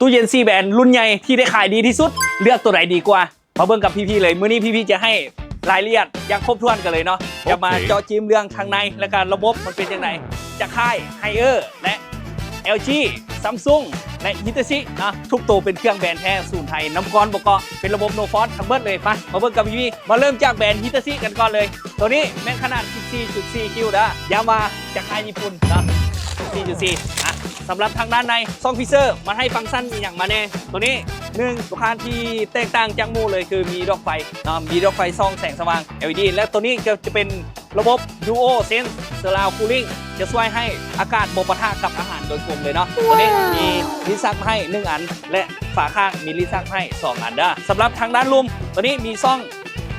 ຕູ້ເຢັນສີ່ແບຣນລຸ້ນໃຫຍ່ທີ່ໄດ້ຂາຍດີທີ່ສຸດ ເລືອກໂຕໃດດີກວ່າ? ມາເບິ່ງກັບພີ່ໆເລີຍ. ມື້ນີ້ພີ່ໆຈະໃຫ້ລາຍລະອຽດຢ່າງຄົບຖ້ວນກັນເລີຍເນາະ. ຈະມາເຈາະຈິ້ມເລື່ອງທາງໃນ ແລະກະລະບົບມັນເປັນຈັ່ງໃດ ຈາກຄ້າຍ Haier ແລະ LG Samsung ແລະ Hitachi ເນາະ. ທຸກໂຕເປັນເຄື່ອງແບຣນແທ້ສູນໄທ ນ້ຳກ້ອນບໍ່ເກາະ ເປັນລະບົບ No Frost ທັງເບິດເລີຍ. ໄປ ມາເບິ່ງກັບພີ່ໆ. ມາເລີ່ມຈາກແບຣນ Hitachi ກັນກ່ອນເລີຍ. ໂຕນີ້ແມ່ນຂະໜາດສິບສີ່ຈຸດສີ່ຄິວເດີ ຢ້ຳວ່າຈາກຄ້າຍຍີ່ປຸ່ນເນາະ ສິບສີ່ຈຸດສີ່. ອ່ະ ສຳລັບທາງດ້ານໃນ ຊອງຟີເຊີ ມັນໃຫ້ຟັງຊັນອີ່ຫຍັງມາແດ່? ໂຕນີ້ ໜຶ່ງ ຕົວຄານທີ່ແຕກຕ່າງຈາກໝູ່ເລີຍ ຄືມີດອກໄຟເນາະ ມີດອກໄຟສ່ອງແສງສະຫວ່າງ LED ແລະໂຕນີ້ກໍຈະເປັນລະບົບ DualSense Surround Cooling ຈະຊ່ວຍໃຫ້ອາກາດບໍ່ປະທະກັບອາຫານໂດຍກົງເລີຍເນາະ. ໂຕນີ້ມີລີ້ນຊັກໃຫ້ໜຶ່ງອັນ ແລະຝາຂ້າງມີລີ້ນຊັກໃຫ້ສອງອັນເດີ. ສຳລັບທາງດ້ານລຸ່ມ ໂຕນີ້ມີຊ່ອງ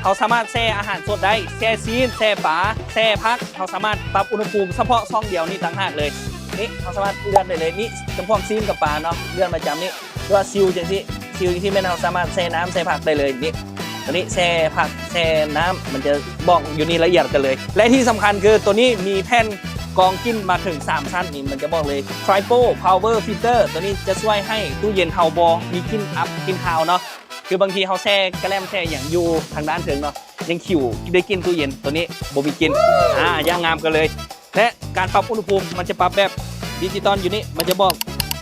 ເຮົາສາມາດແຊ່ອາຫານສົດໄດ້ ແຊ່ຊີ້ນ ແຊ່ປາ ແຊ່ຜັກ. ເຮົາສາມາດປັບອຸນຫະພູມສະເພາະຊ່ອງດຽວນີ້ຕ່າງຫາກເລີຍ. ນີ້ ເຮົາສາມາດເລື່ອນໄດ້ເລີຍ. ນີ້ຈຳພວກຊີ້ນກັບປາເນາະ ເລື່ອນມາຈຳນີ້ ຫຼືວ່າຊິວຈັ່ງຊີ້ ຊິວຈັ່ງຊີ້ແມ່ນເຮົາສາມາດແຊ່ນ້ຳແຊ່ຜັກໄດ້ເລີຍ. ນີ້ ໂຕນີ້ແຊ່ຜັກແຊ່ນ້ຳ ມັນຈະບອກຢູ່ນີ້ລະອຽດກັນເລີຍ. ແລະທີ່ສຳຄັນຄືໂຕນີ້ມີແຜ່ນກອງກິ່ນມາເຖິງສາມຊັ້ນ ນີ້ມັນຈະບອກເລີຍ Triple Power Filter. ໂຕນີ້ຈະຊ່ວຍໃຫ້ຕູ້ເຢັນເຮົາບໍ່ມີກິ່ນອັບກິ່ນຄາວເນາະ. ຄືບາງທີເຮົາແຊ່ກະແລັມແຊ່ຫຍັງຢູ່ທາງດ້ານເທິງເນາະ ຍັງຂິວໄດ້ກິ່ນຕູ້ເຢັນ ໂຕນີ້ບໍ່ມີກິ່ນ ອ່າ ຢ່າງງາມກັນເລີຍ. ແລະການປັບອຸນຫະພູມ ມັນຈະປັບແບບດິຈິຕອນຢູ່ນີ້ ມັນຈະບອກ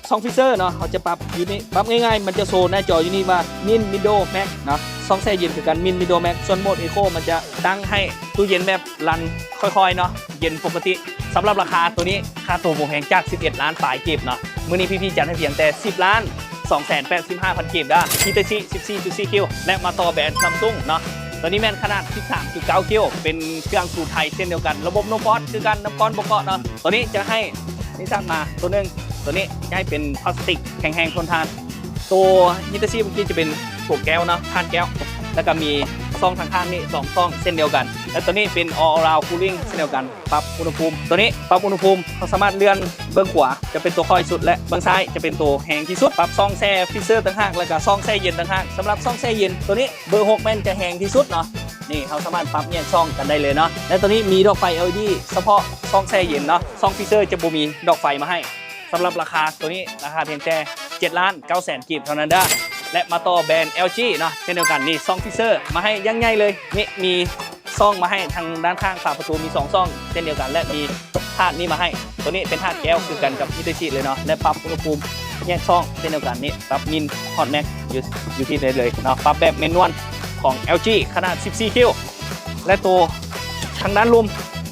ຊ່ອງຟຣີເຊີເນາະ ເຮົາຈະປັບຢູ່ນີ້ ປັບງ່າຍໆ ມັນຈະໂຊໜ້າຈໍຢູ່ນີ້ວ່າ Min Middle Max ເນາະ. ຊ່ອງແຊ່ເຢັນຄືກັນ Min Middle Max. ສ່ວນໂໝດ Eco ມັນຈະຕັ້ງໃຫ້ຕູ້ເຢັນແບບລັນຄ່ອຍໆເນາະ ເຢັນປົກກະຕິ. ສຳລັບລາຄາໂຕນີ້ ຄ່າໂຕບໍ່ແພງ ຈາກສິບເອັດລ້ານປາຍກີບເນາະ ມື້ນີ້ພີ່ໆຈັດໃຫ້ພຽງແຕ່ສິບລ້ານສອງແສນແປດສິບຫ້າພັນກີບເດີ Hitachi ສິບສີ່ຈຸດສີ່ຄິວ. ແລະມາຕໍ່ແບຣນ Samsung ເນາະ ໂຕນີ້ແມ່ນຂະໜາດສິບສາມຈຸດເກົ້າຄິວ ເປັນເຄື່ອງສູນໄທເຊັ່ນດຽວກັນ ລະບົບ No Frost ຄືກັນ ນ້ຳກ້ອນບໍ່ເກາະເນາະ. ໂຕນີ້ຈະໃຫ້ນິສັກມາໂຕໜຶ່ງ ໂຕນີ້ຈະໃຫ້ເປັນພລາສຕິກແຂງແຮງທົນທານ. ໂຕ Hitachi ເມື່ອກີ້ຈະເປັນໂຖແກ້ວເນາະ ຖ່ານແກ້ວ ແລ້ວກໍມີຊ່ອງທາງຂ້າງນີ້ສອງຊ່ອງເຊັ່ນດຽວກັນ. ແລະໂຕນີ້ເປັນ All Around Cooling ເຊັ່ນດຽວກັນ ປັບອຸນຫະພູມ ໂຕນີ້ປັບອຸນຫະພູມ ເຮົາສາມາດເລື່ອນເບື້ອງຂວາຈະເປັນໂຕຄ່ອຍສຸດ ແລະເບື້ອງຊ້າຍຈະເປັນໂຕແຮງທີ່ສຸດ. ປັບຊ່ອງແຊ່ຟຣີເຊີຕ່າງຫາກ ແລ້ວກໍຊ່ອງແຊ່ເຢັນຕ່າງຫາກ. ສຳລັບຊ່ອງແຊ່ເຢັນໂຕນີ້ ເບີຫົກແມ່ນຈະແຮງທີ່ສຸດເນາະ. ນີ້ເຮົາສາມາດປັບແຍກຊ່ອງກັນໄດ້ເລີຍເນາະ. ແລະໂຕນີ້ມີດອກໄຟ LED ສະເພາະຊ່ອງແຊ່ເຢັນເນາະ ຊ່ອງຟຣີເຊີຈະບໍ່ມີດອກໄຟມາໃຫ້. ສຳລັບລາຄາໂຕນີ້ ລາຄາພຽງແຕ່ເຈັດລ້ານເກົ້າແສນກີບເທົ່ານັ້ນເດີ. ແລະມາຕໍ່ແບຣນ LG ເນາະ ເຊັ່ນດຽວກັນ ນີ້ຊ່ອງຟຣີເຊີມາໃຫ້ຢ່າງໃຫຍ່ເລີຍ. ນີ້ມີຊ່ອງມາໃຫ້ທາງດ້ານຂ້າງຝາປະຕູ ມີສອງຊ່ອງເຊັ່ນດຽວກັນ ແລະມີຖາດນີ້ມາໃຫ້. ໂຕນີ້ເປັນຖາດແກ້ວຄືກັນກັບ Hitachi ເລີຍເນາະ ແລະປັບອຸນຫະພູມແຍກຊ່ອງເຊັ່ນດຽວກັນ. ນີ້ປັບ Min Hot Max ຢູ່ ຢູ່ທີ່ໃດເລີຍເນາະ ປັບແບບແມນນວນຂອງ LG ຂະໜາດສິບສີ່ຄິວ. ແລະໂຕທາງດ້ານລຸ່ມ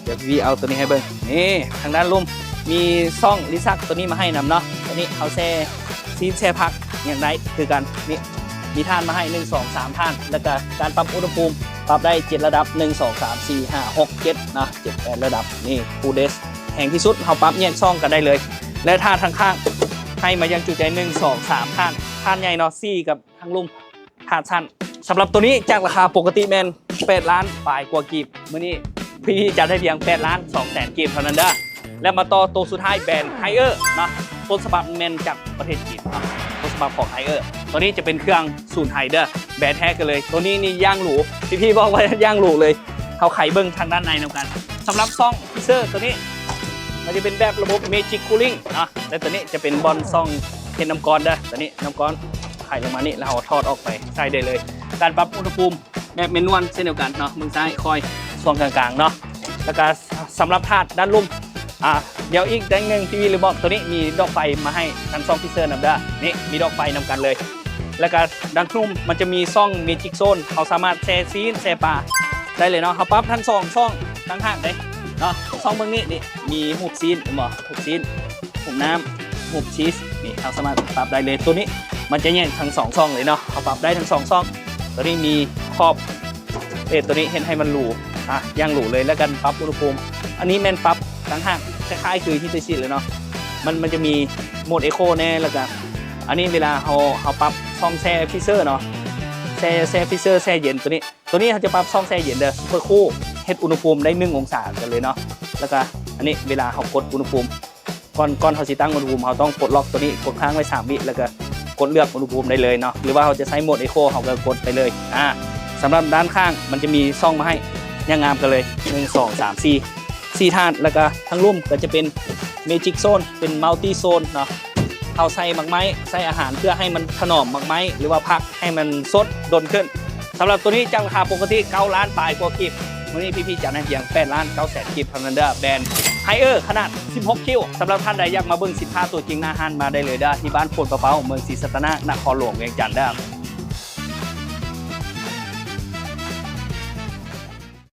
ດຽວ ວີ ເອົາໂຕນີ້ໃຫ້ເບິ່ງ. ນີ້ທາງດ້ານລຸ່ມມີຊ່ອງລີ້ນຊັກໂຕນີ້ມາໃຫ້ນຳເນາະ. ໂຕນີ້ເຮົາແຊ່ຊີ້ນແຊ່ຜັກຫຍັງໄດ້ຄືກັນ. ນີ້ມີຖ່ານມາໃຫ້ໜຶ່ງ ສອງ ສາມຖ່ານ ແລ້ວກະການປັບອຸນຫະພູມປັບໄດ້ເຈັດລະດັບ ໜຶ່ງ ສອງ ສາມ ສີ່ ຫ້າ ຫົກ ເຈັດເນາະ ເຈັດ ແປດລະດັບ. ນີ້ Cool Dash ແຮງທີ່ສຸດ ເຮົາປັບແຍກຊ່ອງກັນໄດ້ເລີຍ. ແລະຖາດທາງຂ້າງໃຫ້ມາຢ່າງຈຸໃຈ ໜຶ່ງ ສອງ ສາມ ຖ່ານ ຖ່ານໃຫຍ່ເນາະ ສີ່ ກັບທາງລຸ່ມ ຖາດສັ້ນ. ສຳລັບໂຕນີ້ຈາກລາຄາປົກກະຕິແມ່ນແປດລ້ານປາຍກວ່າກີບ ມື້ນີ້ພີ່ໆຈັດໃຫ້ພຽງແປດລ້ານສອງແສນກີບເທົ່ານັ້ນເດີ. ແລະມາຕໍ່ໂຕສຸດທ້າຍ ແບຣນ Haier ເນາະ ຕົ້ນສະບັບແມ່ນຈາກປະເທດຈີນເນາະ ຕົ້ນສະບັບຂອງ Haier. ໂຕນີ້ຈະເປັນເຄື່ອງສູນໄທເດີ ແບຣນແທ້ກັນເລີຍ. ໂຕນີ້ນີ້ຢ່າງຫຼູ ທີ່ພີ່ບອກວ່າຢ່າງຫຼູເລີຍ. ເຮົາໄຂເບິ່ງທາງດ້ານໃນນຳກັນ. ສຳລັບຊ່ອງຟຣີເຊີໂຕນີ້ ມັນຈະເປັນແບບລະບົບ Magic Cooling ເນາະ ແລະໂຕນີ້ຈະເປັນບ່ອນຊ່ອງເຮັດນ້ຳກ້ອນເດີ. ໂຕນີ້ນ້ຳກ້ອນໄຂລົງມານີ້ ແລ້ວເຮົາຖອດອອກໄປໃສ່ໄດ້ເລີຍ. ການປັບອຸນຫະພູມ ແບບແມນນວນເຊັ່ນດຽວກັນເນາະ ມືຊ້າຍຄອຍຊ່ວງກາງໆເນາະ. ແລ້ວກະສຳລັບຖາດດ້ານລຸ່ມ ອ່າ ດຽວອີກຢ່າງໜຶ່ງທີ່ລືມບອກ ໂຕນີ້ມີດອກໄຟມາໃຫ້ທັງສອງຟຣີເຊີນຳເດີ. ນີ້ມີດອກໄຟນຳກັນເລີຍ. ແລ້ວກະດ້ານລຸ່ມມັນຈະມີຊ່ອງ Magic Zone ເຮົາສາມາດແຊ່ຊີ້ນແຊ່ປາໄດ້ເລີຍເນາະ. ເຮົາປັບທັງສອງຊ່ອງຕ່າງຫາກເດ້ເນາະ. ຊ່ອງເບິ່ງນີ້ ນີ້ມີຮູບຊີ້ນ ເຫັນບໍ່ ຮູບຊີ້ນ ຮູບນ້ຳ ຮູບຊີສ ນີ້ເຮົາສາມາດປັບໄດ້ເລີຍ. ໂຕນີ້ມັນຈະແຍກທັງສອງຊ່ອງເລີຍເນາະ ເຮົາປັບໄດ້ທັງສອງຊ່ອງ. ໂຕນີ້ມີຂອບ ເອ ໂຕນີ້ເຮັດໃຫ້ມັນຫຼູ ອ່ະ ຢ່າງຫຼູເລີຍ. ແລ້ວກັນປັບອຸນຫະພູມ ອັນນີ້ແມ່ນປັບຕ່າງຫາກ ຄ້າຍໆຄື Hitachi ເລີຍເນາະ. ມັນ ມັນຈະມີໂໝດ Eco ແດ່ ແລ້ວກະອັນນີ້ເວລາເຮົາ ເຮົາປັບຊ່ອງແຊ່ຟຣີເຊີເນາະ ແຊ່ ແຊ່ຟຣີເຊີ ແຊ່ເຢັນ ໂຕນີ້ ໂຕນີ້ເຮົາຈະປັບຊ່ອງແຊ່ເຢັນເດີ Super Cool ເຮັດອຸນຫະພູມໄດ້ໜຶ່ງອົງສາກັນເລີຍເນາະ. ແລ້ວກະອັນນີ້ເວລາເຮົາກົດອຸນຫະພູມ ກ່ອນ ກ່ອນເຮົາຊິຕັ້ງອຸນຫະພູມ ເຮົາຕ້ອງປົດລັອກໂຕນີ້ ກົດຄ້າງໄວ້ສາມວິ ແລ້ວກະກົດເລືອກອຸນຫະພູມໄດ້ເລີຍເນາະ ຫຼືວ່າເຮົາຈະໃຊ້ໂໝດ Eco ເຮົາກະກົດໄປເລີຍ. ອ່າ ສຳລັບດ້ານຂ້າງມັນຈະມີຊ່ອງມາໃຫ້ຢ່າງງາມກັນເລີຍ ໜຶ່ງ ສອງ ສາມ ສີ່ ສີ່ຖາດ. ແລ້ວກະທາງລຸ່ມກະຈະເປັນ Magic Zone ເປັນ Multi Zone ເນາະ. ເຮົາໃສ່ໝາກໄມ້ ໃສ່ອາຫານເພື່ອໃຫ້ມັນຖະໜອມໝາກໄມ້ ຫຼືວ່າຜັກໃຫ້ມັນສົດດົນຂຶ້ນ. ສຳລັບໂຕນີ້ຈາກລາຄາປົກກະຕິເກົ້າລ້ານປາຍກວ່າກີບ, ມື້ນີ້ພີ່ໆຈັດໃຫ້ພຽງແປດລ້ານເກົ້າແສນກີບເທົ່ານັ້ນເດີ້. ແບຣນ Haier ຂະໜາດສິບຫົກຄິວ. ສຳລັບທ່ານໃດຢາກມາເບິ່ງສິນຄ້າຕົວຈິງໜ້າຮ້ານ ມາໄດ້ເລີຍເດີ້ ທີ່ບ້ານໂພນປະເປົ້າ ເມືອງສີສັດຕະນາກ ນະຄອນຫຼວງວຽງຈັນເດີ້.